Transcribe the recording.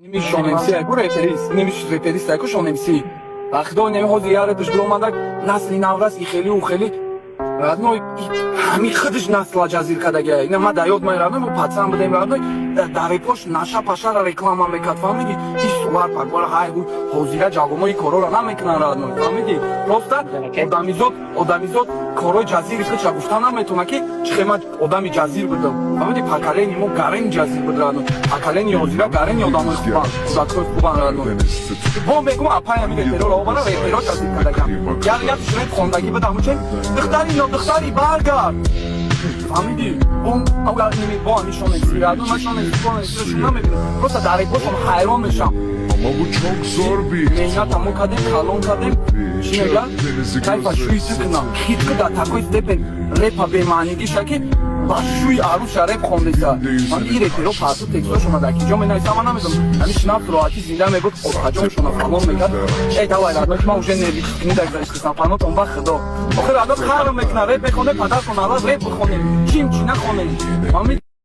Ними Шон МС яку реперист, ними реперист яку Шон МС. Вақто неми ҳозир я репеш биромадак, насли наврас и хели у хели, родной, ҳами худаш насла ҷазир кардагия. Ина ма да ёд май, родной, мо пацан будем, родной, дар репош наша пашара реклама мекард, фаҳмиди? И сувар паквара ҳай ҳозира ҷавонои корора намекунанд, родной, фаҳмиди? Просто одамизод корҳои ҷазири худша гуфта наметавона, ки чӣ хел ман одами ҷазир будам, фаҳмиди? Поколение мо гарени ҷазир буд, родной, поколение ҳозира гарени одамои хубанд, кӯдакҳои хубанд, родной. Бо мегум, апай, ҳами репероро овара, реперо ҷазир кардагам. Як як реп хондагӣ буд, ҳамучен духтари нодухтари баргард, фаҳмидӣ? Бо ҳами Шон МС, родной, ман Шон МС шон намебинам, просто дар репошон ҳайрон мешам. Ama bu çok zor bir Меҳната мо кардем, калон кардем, чӣ мегӯяд, кайфа шӯи ту кунам, хитки дар такой степень репа бемаънигиша, ки ба шӯи арӯша реп хондеса. Ман и реперо парту текстошона дар ки ҷо менависам, ман намедонам. Ҳами шинафт роҳатӣ зинда мегуфт, отаҷоншона фалон мекард. Эй, давай, родной, ман уже нервикнида гузаштисам, панотон ба худо. Охир, родной, қарм мекунад, реп мехонем, падаршон алаз реп бихонем, чим чи нахонем, фаҳмид?